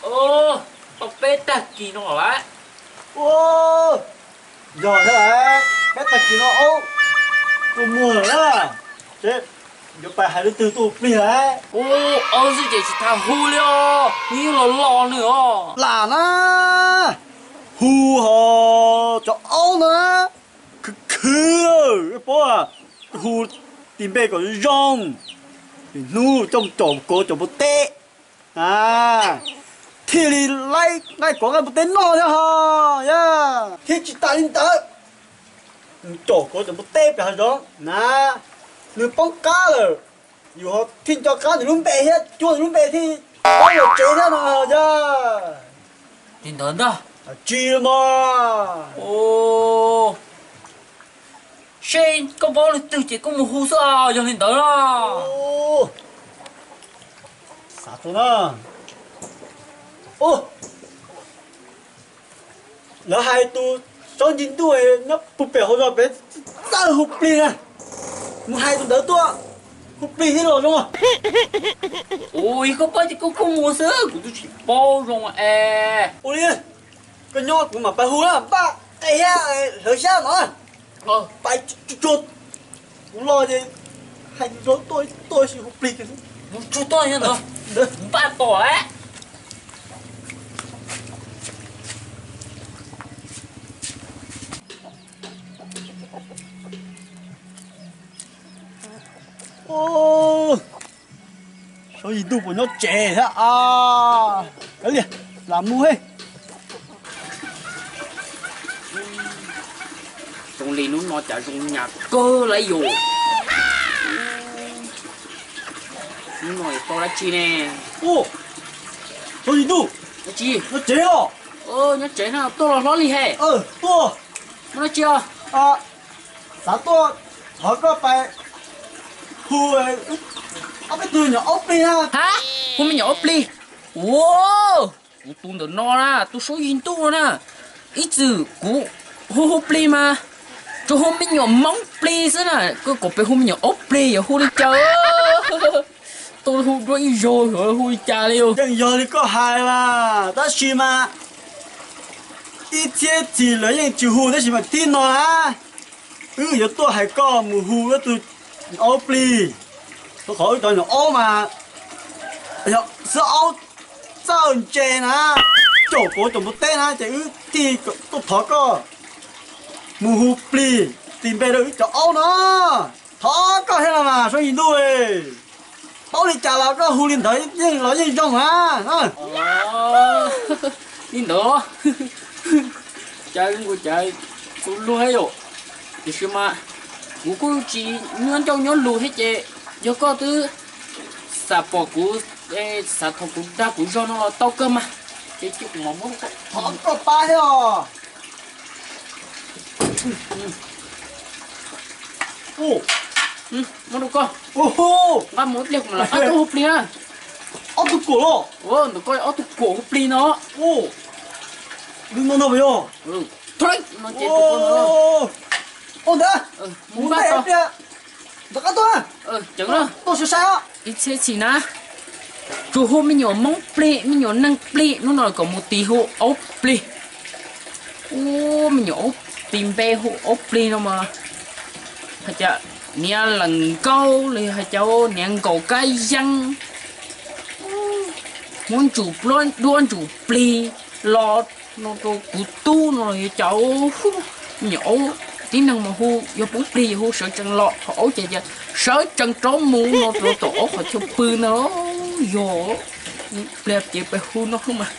Tau peb tag kis no lawm. Ua, yog thiab lawm, peb tag kis no aub tua muag lawm na. Ces yuav pais hais leej twg tuaj hu plig lawm. Ua, aub xwb ces tsis tas hu li os, nws yeej los los nws os. Lam na, hu ho cov aub no na, khwv khwv, paub, hu tis npe kom zoo, hnub coj mus caum kuv cov npua teb. Thiaj li laib nqaij kuav nqaij npua teb noj thiab ho, thiab tsis tas li ntawd, caum kuv cov npua teb pem hav zoov na, nws poob qab lawm, yus ho thiaj nco qab nws lub npe thiab cuag nws lub npe thiaj pab los tsev thiab no yog. Li ntawd ntag. Tsis mas, seb koj paub leej twg ces koj mus hu xwb os, yog li ntawd na. Xav tau na. Lawv hais tus Saub Nci Ntuj nyob puag pem hauv zos pem txawj hu plig na, mus hais tus ntawd tuaj hu plig thiaj los zoo. Ua, yog koj paub ces koj kuj mus xwb, kuv twb tsis paub zoo es. Ua li, koj nyob kuv mam pais hu na, npaj qe thiab hlawv xyab no. Pais tsuag tsuag, kuv los ces hais tus Saub tuaj tuaj ib sim hu plig. Tsuag tuaj, npaj tom lawm. Saub Yim Ntuj puas nyob tsev thiab a? Kav liam, lam mus he. Zoo li hnub no cas zoo nyas kawg lauj yus. Hnub no tau dab tsi ne? Ua, Saub Yim Ntuj, dab tsi? Nyob tsev los? Nyob tsev no tuaj los hlob li he. Tuaj. Muaj dab tsi os? Xav tuaj thov koj pais hu ob peb tug nyuam aub plig na. Ha, hu me nyuam aub plig? Ua, kuv tus ntawm no na, tus Saub Yim Ntuj na, ib txwm kuv hu hu plig mas tsuas hu me nyuam moob plig xwb na, koj kom peb hu me nyuam aub plig yuav hu li cas? Tuaj hu dua ib zaug yuav hu li cas li? Yeej yog li koj hais mas, tab sis mas ib txhiab txhis lawv yeej tsis hu tab sis mas tib no na, wb yuav tuaj hais koj mus hu wb tus aub plig, rau qhov wb cov nyuam aub mas xwb aub txawj ntse na, caum kuv cov npua teb na ces wb thiaj tuaj thov koj mus hu plig tis npe rau wb cov aub no. Thov koj thiab los mas Saub Yim Ntuj, paub li cas los koj hu li ntawd yeej los yeej zoo na. Li ntawd, cas kuv cas tus luag yom, tiam sis mas kuv kuj tsis nyob ncauj nyob lus thiab ces yog koj twb xav pom kuv, xav thov kuv dag kuv zog no los tau kawg mas, ces cia kuv mam muab rau koj, thov koj pab thiab os. Muab rau koj, nqa mus ib pliag kuv mam los pab koj hu plig na. Ob tug kuam los? Ntawm koj ob tug kuam hu plig no. Li no no yog. Ua ntawd, mus npaj ib pliag rov qab tuaj. Tuaj sai sai os. Ib txhiab txhis na, tsuas hu me nyuam moob plig, me nyuam neeg plig, hnub no kom mus tis hu aub plig. Ua me nyuam aub, tis npe hu aub plig no mas, hais cas niag lees nkaub li, hais cas niag nkaus kab yeeb, muab ntsum duab ntsum plig los no rau kuv tub no los yog cas. Me nyuam aub, tib neeg mas hu yog poob plig yog hu sawv tsees los, ho aub ces sawv tsees rov mus no rau tom aub qhov chaw pw no. Yog, pliag ces peb hu no mas.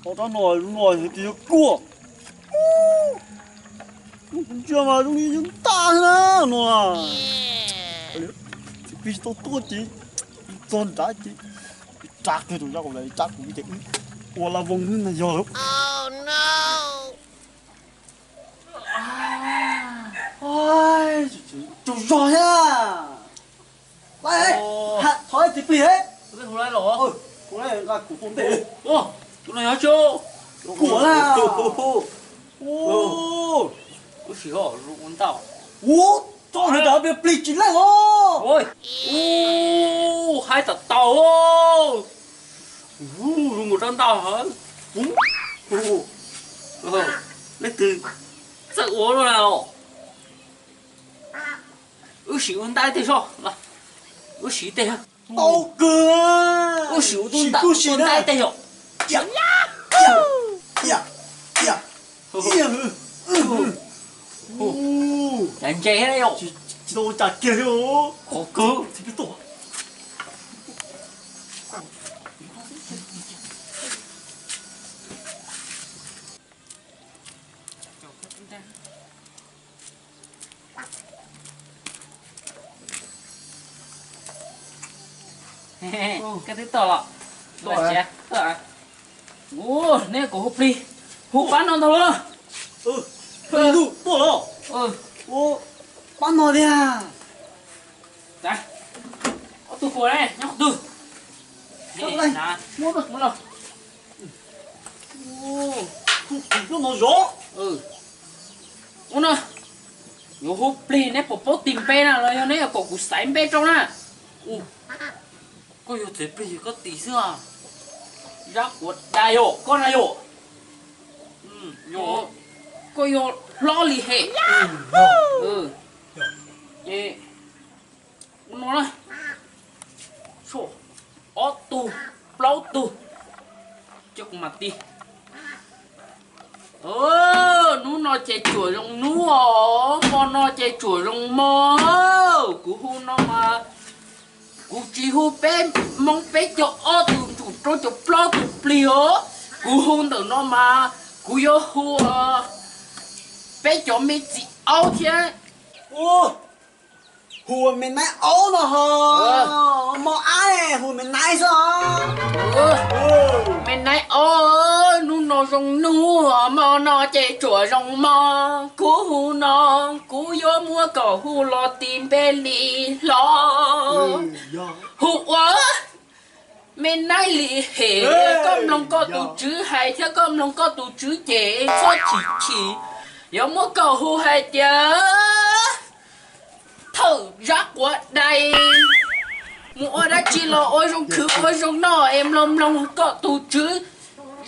Tau rab no, no hais tias yog kuaj. Ntsia mas zoo li yog ntaj na no. Tsis plig tsis tau tuaj ces txog nrad ces tsa kiag tus zaj kom lawv tsa kuv ces ua la voos na yog. Tsaug zog thiab. Thov txiv plig, kuv nqa kuv tus ntej. Tus no yog kuam na. Ub, Tso nws rov plig tsis leej os. Ub, haib tau tau. Ub, zoo nkaus rau ntawd. Leej twg txawj ua luaj na? Wb sim ua ntaib tej soj, wb sim tej. Tau kawg. Wb sim ua tub ntaib tej yom. Cas ntse thiab yom. Tsis tau ua cas kiag li os. Qhov kawg. Koj twb tuaj los? Tuaj. Ua, neb kuv hu plig, hu pab no ntag los? Plig ntuj tuaj los? Ua, pab no tiag. Ob tug puas ne, nyob qhov twg? Muab los. Hu plig no zov. Ua no, yuav hu plig neb puas paub tis npe na los yog neb yuav kom kuv xaiv npe rau na? Koj yog txiv plig koj tis xwb. Zab Quav Dais yom, koj na yom? Koj yog hlob li hem. Ua no na, ob tug, plaub tug, coj kuv mam tis. Hnub no ces tsuam zoo hnub os, hmo no ces tsuam zoo hmo. Kuv hu no mas kuv tsis hu peb Hmoob peb caug ob tug tsum rau caum plaub tug plig os. Kuv hu ntawm no mas kuv yuav hu peb cov me txiv aub thiab. Hu ua me naib aub no ho. Mos ab hu me naib xwb. Me naib aub, hnub no zoo hnub, hmo no ces tsuam zoo hmo. Kuv hu no, kuv yuav muab koj hu los tis npe li hlob. Hu ua me naib li hem. Koj mloog koj tus tswv hais thiab koj mloog koj tus tswv cem, txhob chim chim. Yuav muab koj hu hais tias Thawj Zab Quav Dais, mus ua dab tsi los ua zoo khwv ua zoo noj es mloog mloog koj tus tswv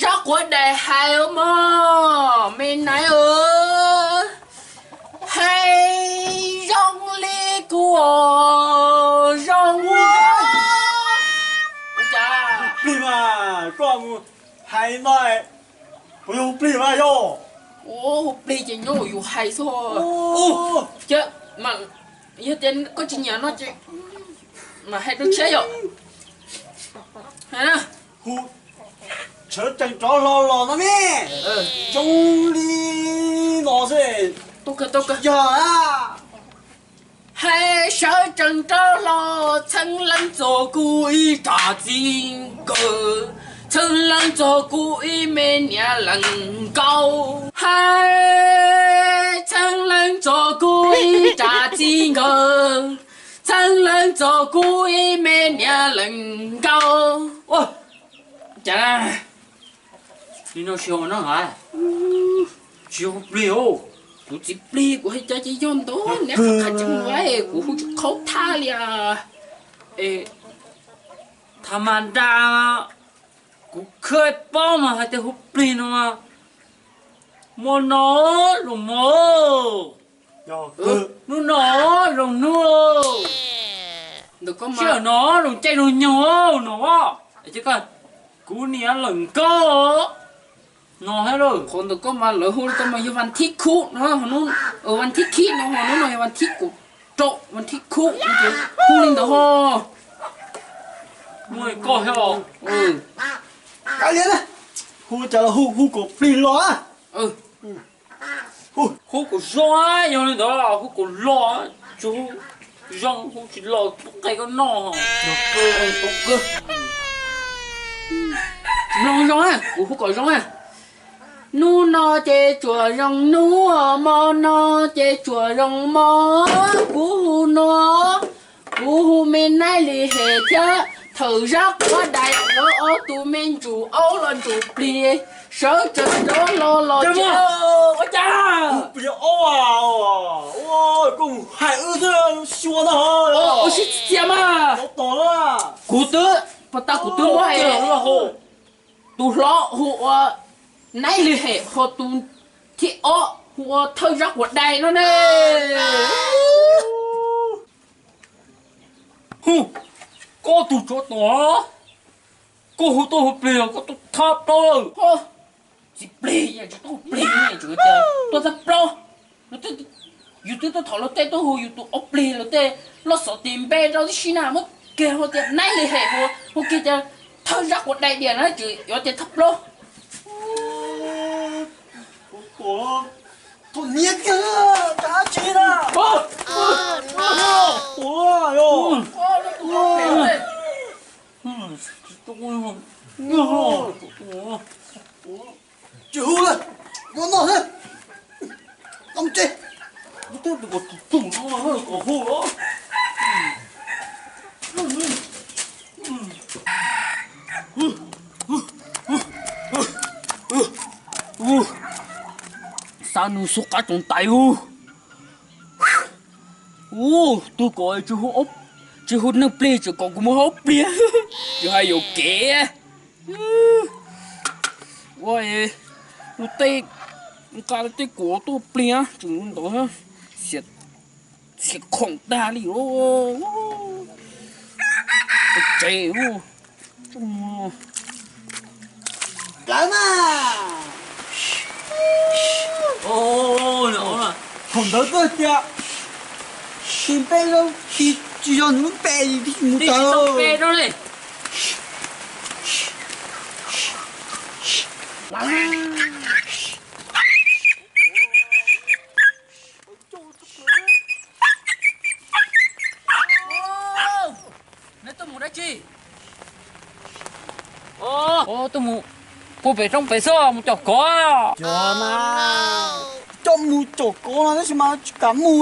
Zab Quav Dais hais mog, me naib os. Hais zoo li kuv os, zoo. Plig mas koj mus hais no, puas yog hu plig mas yog? Hu plig ces nyob yus hais xwb. Cia, yog tias koj tsis nyiam no ces mam hais rau tshiab yom. Hu sawv tsees rov hlo los no ne. Zoo li no xwb. Yog a. Hais sawv tsees rov hlo, txheeb leej txog kuv ib rab txiv nkawd, txheeb leej txog kuv ib me niam leej nkauj. Hais txheeb leej txog kuv ib rab txiv nkawd, txheeb leej txog kuv ib me niam leej nkauj. Cas li no tsis haus no hais? Tsis haus plig os. Kuv txiv plig kuv hais cas ces yog ntawd, neb qhov qhas tseeb mus lawm kuv hu tsis qhaub thaj li. Tha mas nra, kuv khawb paub mas hais tias hu plig no mas, hmo no zoo hmo, hnub no zoo hnub, sij hawm no zoo caij zoo nyoog no, kuv niam leej nkauj no thiab lauj. Qhov ntawm koj mas lawv hu li koj mas yog vas thib khub no, vas thib khib no, hnub no yog vas thib kaum rau, vas thib khub, hu li ntawd ho. Muaj koj thiab os. Kav liam, hu cas los hu, hu kom plig los. Hu kom zoo, yog li ntawd hu kom los, tsis hu zoo hu tsis los pub qe koj noj. Mloog zoo, kuv hu kom zoo. Hnub no ces tsuas zoo hnub, hmo no ces tsuas zoo hmo. Kuv hu no, kuv hu me naib li hem thiab. Thawj zab quav dais, ob tug me ntsuj aub los ntsuj plig, sawv tsees rov los los tsev. Ua cas? Plig aub, koj mus hais wb thiab xyuas no. Ua si txias mas. Kuv twb, puas tau kuv twb muab tus hlob hu ua Naib Lig Hem, ho tus thib ob hu ua Thawj Zab Quav Dais no ne. Hu, koj tus tsov tom, koj hu tuaj hu plig los koj tuaj thab plaub lawm. Txiv plig, tsis tuaj hu plig, tuaj thab plaub. Yus twb tuaj thov luag tej tuaj hu yus tus ob plig, luag tej loj xov tis npe rau tib si na, muab kiag hu tias Naib Lig Hem, hu kiag tias Thawj Zab Quav Dais diam na, tseem yuav tias thab plaub. Tus niag tiag, dab tsi na? Tus, tsis hu lawm, yuav noj thiab. Tau tsev. Tus kom tus tus no kom hu los. Xav nws xub qab tsoom tais ub. Ub, tus kom tsis hu neeg plig, tseem kom kuv mus hu ob plig, tsis hais yuam kev. Ua, lub teb, nqa lub teb kuv tuaj plig tseem ntawd, xiam khoom tag li. Tsev. Plawv mas. Thaum ntawd koj tias tis npe rau, tis tsis yog nws lub npe mus tawm. Neb tuaj mus dab tsi? Tuaj mus puag pem roob pem xwb, mus caum kov. Coj mas, coj mus caum kov no tab sis mas tsis kam mus,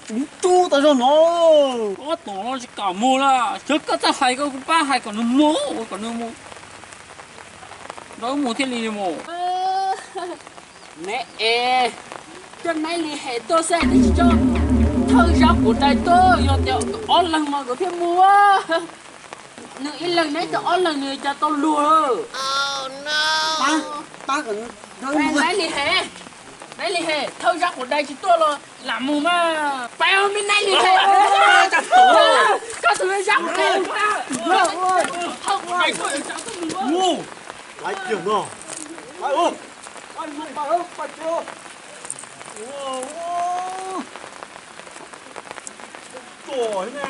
tsis mus rub tas zog no. Ob tom no tsis kam mus lawm, sawv koj txawj hais koj kuv pab hais kom nws mus, kom nws mus. Nrog wb mus thiaj li mus. Neb es, coj Naib Lis Hem tuaj xwb twb tsis coj Thawj Zab Quav Dais tuaj, yog tias ob leeg mas nkawd thiaj mus. Nws ib leeg neb coj ob leeg nws cas tau luag. Naib Lis Hem, Naib Lis Hem, Thawj Zab Quav Dais tsis tuaj los lam mus mas. Pab me Naib Lis Hem, coj tus Zab Quav Dais. Thawj Zab Quav Dais tuaj, coj tus Zab Quav Dais. Tuaj ne.